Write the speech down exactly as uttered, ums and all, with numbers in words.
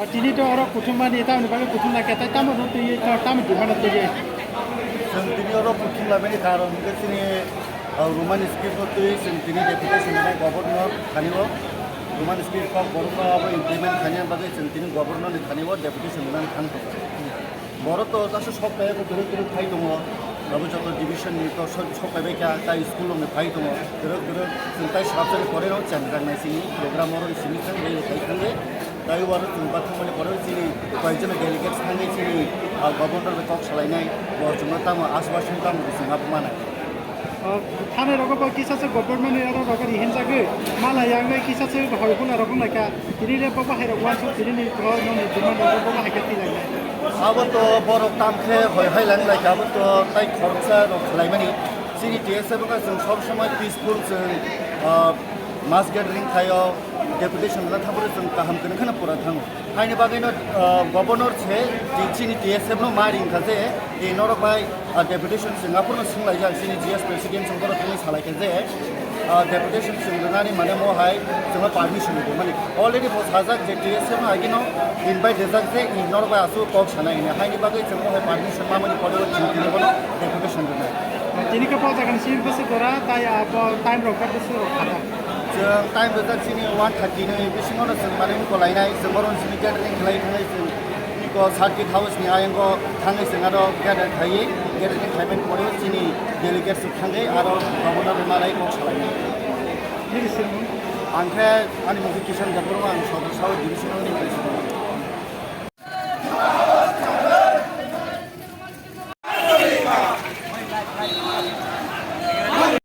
Tini to oro kuthumani tamni bagwi kuthum nakhe, tai tamo no twi, tamo demand twi. Chwng tini oro kuthum laimani karon hwnkhe chini, uh, Roman script no twi chwng tini deputation rwnai governor thani o. Roman script kok borok no abo implement khaina bagwi chwng tini governor ni thani o deputation rwnani thang tongo. Borok to jasa sok pai ko kwrwk kwrwk phai tongo. Abo joto division ni to sok, sok pai bai kha, tai school rok ni phai tongo. Kwrwk kwrwk chwng tai sab sari pore no cheng jak nai sini program oro simi chang bai khai thang le. Tai oro chwng bathang mani pore chini koi jona delegates thangwi chini, ah, governor bai kok salai nai. Bo chwngno tamo aswaswng tamo chwng abo manai. O, thani rogo bo kisa se government ni aro rogo rihin jagwi mala yang nai kisa se hoi hula rogo nai ka. Tini le bo bahai rok wansuk tini ni to nong ni demand rogo bo bahai ka tilai nai. Abo to borok tam khe hoi hai lang lai ka, abo to tai khoroksa rok khlai mani. Chini T S F ka chwng sob somoi peaceful chwng, ah, mass gathering khaio, deputation na thapore chwng kaham kwrwng kheno pura thango. Haini bagwino, ah, governor se chini T S F no ma ring kha je, e norok bai, ah, deputation chwng aphuru no swng lai jak, chini G S president chwng bono thangwi salai kha je, ah, deputation chwng rwnani mane mo hai chwngno permission rwdi. Mani already bo sajak je T S F no agino invite rijak je i norok bai aswk kok sanai hwnwi. Haini bagwi chwng mo hai permission mamani pore o chwng tini bono deputation rwnai. Tini khe bo jaga ni simi bwswk jora tai abo time rok khe bwswk rok khata. Chwng time rijak chini one thirty ni bisingo no chwng mane wngkolainai, chwng boron chini gathering khlai thangnai chwng. Iko circuit house ni ayang o thangwi chwng aro gather khaiwi, gather khaimani pore chini delegates rok thangwi aro governor bai malai kok salainai. Nini swngmung? Ang khe ani mung khe Kishan Debbarma, ang South South Division ni president.